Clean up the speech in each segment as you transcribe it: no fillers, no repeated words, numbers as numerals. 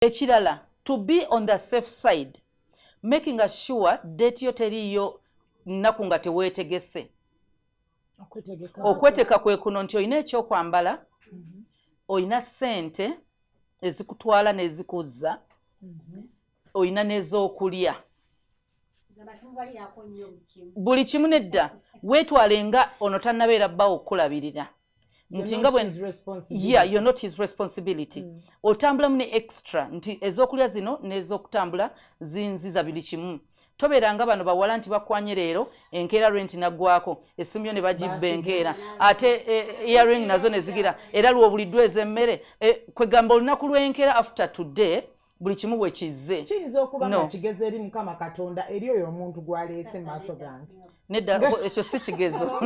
Ekirala, to be on the safe side, making sure date yo teriiyo nnaku nga teweetegese. Okweteka kwe kuno nti olina ekyokwambala, olina ssente ezikutwala n'ezikuzza, olina n'ez'okulya, buli kimu. Nedda, weetwale nga ono tannabeera bbawo okukulabirira nti nga bwe, yeah, you're not his responsibility. Otambulamu ne extra nti ez'okulya zino n'ez'okutambula zinziza buli kimu. Tobeeranga bano bawala nti bakwanye leero, enkeera rent naggwako, essimu yo ne bagibba enkeera, ate earring nazo ne zigira era lwobuliddwa ez'emmere. Kwegamba olunaku lw'enkeera, after today, buli kimu bwe kizze. Kiyinza okuba nga kigezo eri Mukama Katonda, eri oyo omuntu gw'aleese mu maaso gange. Nedda, ekyo si kigezo.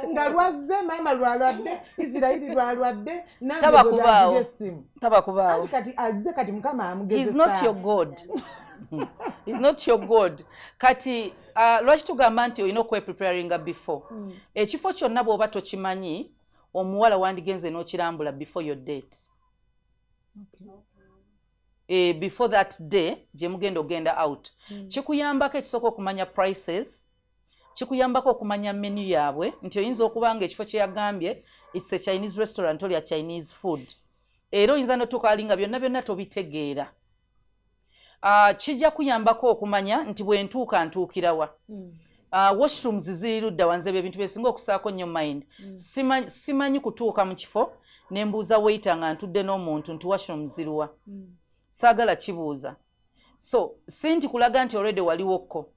Nga lwazze maama lwalwadde, Isirayiri lwalwadde. Taba kubaawo, taba kubaawo. Kati azze, kati Mukama amugezesa. He's not your God, is not your God. Kati lwaki tugamba nti olina okwepreparinga before? Ekifo kyonna bw'oba tokimanyi, omuwala wandigenze n'okirambula before your date, before that day gye mugenda ogenda out. Kikuyambako ekisooka okumanya prices, kikuyambako okumanya menu yaabwe, nti oyinza okuba nga ekifo kye yagambye it's a Chinese restaurant, olya Chinese food, era oyinza notuuka ali nga byonna byonna tobitegeera. Kijja kuyambako okumanya nti bwe ntuuka ntuukirawa. Washrooms ziri ludda wanze ebyo ebintu byesinga okusaako nnyo mind. Simanyi kutuuka mu kifo ne mbuuza waiter nga ntudde n'omuntu nti washrooms ziruwa. Saagala kibuuza. So si nti kulaga nti already waliwokko,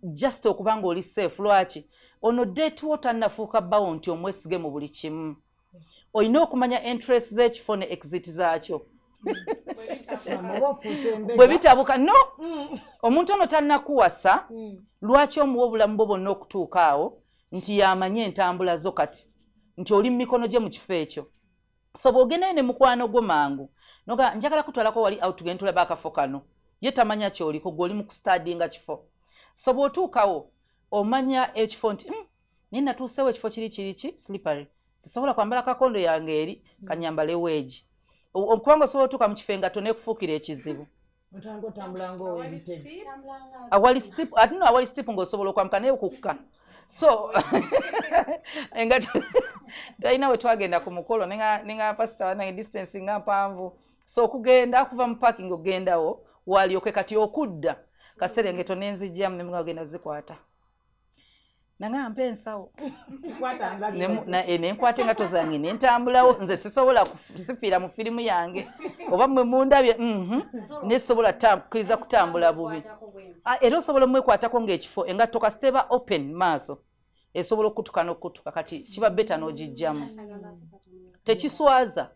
just okuba nga oli safe. Lwaki ono date wo tannafuuka bbawo nti omwesige mu buli kimu? Olina okumanya entrance z'ekifo ne exit zaakyo. Oba ofuuse embega. Bwe bitabuka, no, omuntu ono tannakuwasa. Lwaki omuwa obulamu bwo bwonna okutuuka awo nti yamanye entambula zo, kati nti oli mu mikono gye mu kifo ekyo? So bw'ogendayo ne mukwano gwo mangu noga njagala kutwalako wali out, tugende tulaba akafo kano, ye tamanya kyoliko, gwe oli mu kustudyinga kifo. So bw'otuukawo omanya ekifo nti naye natuusewo, ekifo kiri kiriki slippery, sisobola kwambala kakondo yange eri, kanyambale weegi. Kubanga osobola otuuka mu kifo engatto nekufuukira ekizibu. Otanga otambula ng'ow'ebitebe. Awali steep, ate no awali steep ng'osobola okwambuka naye okukka. So engatto talina. We twagenda ku mukolo nenga pasita wanange, distance nga mpanvu, so okugenda kuva mu parking ogendawo walyoke kati okudda kaseera engeto nenzijjamu nemuga ogenda zikwata nanga mpa ensawo. Kwata. Nenkwata engato zange nentambulawo. Nze sisobola sifiira mu firimu yange oba mmwe mundabye, nesobola kukkiriza kutambula bubi. Ah, era osobola omwekwatako ng'ekifo engatto kasita eba open maaso esobola okukutuka n'okukutuka. Kati kiba better n'ogijjamu. Tekiswaza,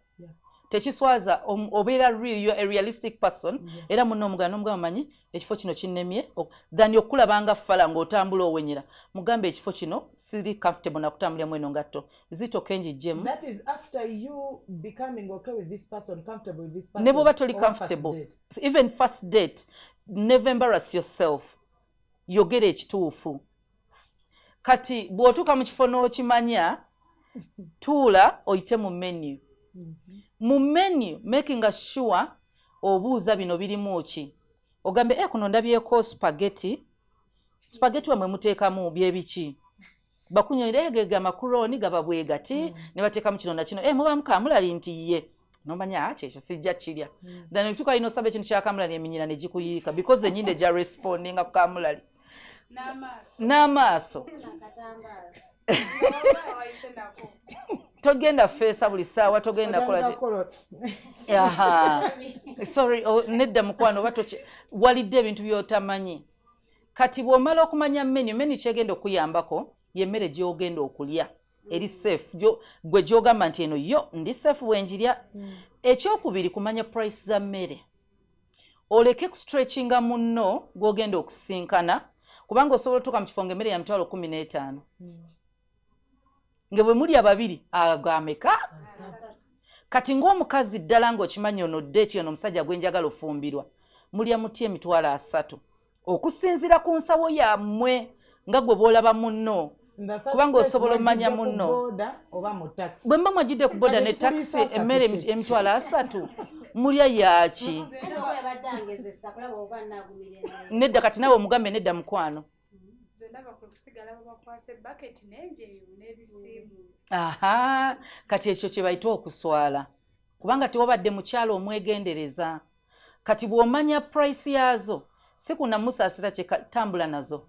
tekiswaza. Obeera real, you are a realistic person. Era munno omugamba n'omugamba, manyi ekifo kino kinnemye, than okulaba nga fala ng'otambula owenyera. Mugambe ekifo kino siri comfortable nakutambuliramu eno ngatto, zitoke njijjemu. That is after you becoming okay with this person, comfortable with this person. Ne bw'oba toli or first comfortable, date. Even first date, never embarrass yourself, yogera ekituufu. Kati bw'otuuka mu kifo n'okimanya, tuula oyite mu menu. Mu menu, making sure obuuza bino birimu ki, ogambe e kuno ndabyeko spaghetti. Spaghetti wamwe muteekamu byebiki? Bakunyonera egega macaroni gaba bwe gati, ne bateekamu kino na kino, mubamu kamulali nti ye nomanya, ah, kyekyo sijja kirya. Then otuuka alina osaba ekintu kya kamulali, eminyira ne gikuyiika because enyindo ejja respondinga ku kamulali. N'amaaso. N'amaaso. Oba wayise nako. Togenda feesa buli ssaawa, togenda kola Otandika kukola. Aha. Sorry, oh, nedda mukwano, oba walidde ebintu by'otamanyi. Kati bw'omala okumanya menu, menu kyegenda okuyambako yemmere gy'ogenda okulya eri safe, gwe gy'ogamba nti eno yo ndi safe bwenjirya. Ekyokubiri, kumanya price za mmere, oleke kustretchinga munno gw'ogenda okusinkana, kubanga osobola otuuka mu kifo nga emmere ya 150,000, nga bwe mulya babiri agameka. Kati ng'omukazi ddala ng'okimanyi ono date ono omusajja gwe njagala ofumbirwa, mulya mutya 300,000 okusinziira ku nsawo yammwe nga gwe bw'olaba munno? Kubanga osobola omanya munno. Oba mu taxi. Bwe mba mwagidde ku boda ne Kati taxi, kikuliisa emmere asatu ki? 300,000. Mulya yaki? Nze Ayinza ndaba okuba yabadde angezesa kulaba oba nnaagumira naye. Nedda, kati naawe omugambe nedda, mukwano. Nze ndaba kwe kusigala babakwasa ebaketi n'enjeyo n'ebisiimu. Aha, kati ekyo kye bayita okuswala, kubanga tewabadde mukyalo omwegendereza. Kati bw'omanya price yaazo, si kunamusaasira kyetambula nazo.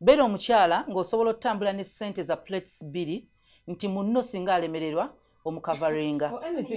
Beera omukyala ng'osobola otutambula ne ssente za plates bbiri, nti munno singa alemererwa omukavaringa. Or anything.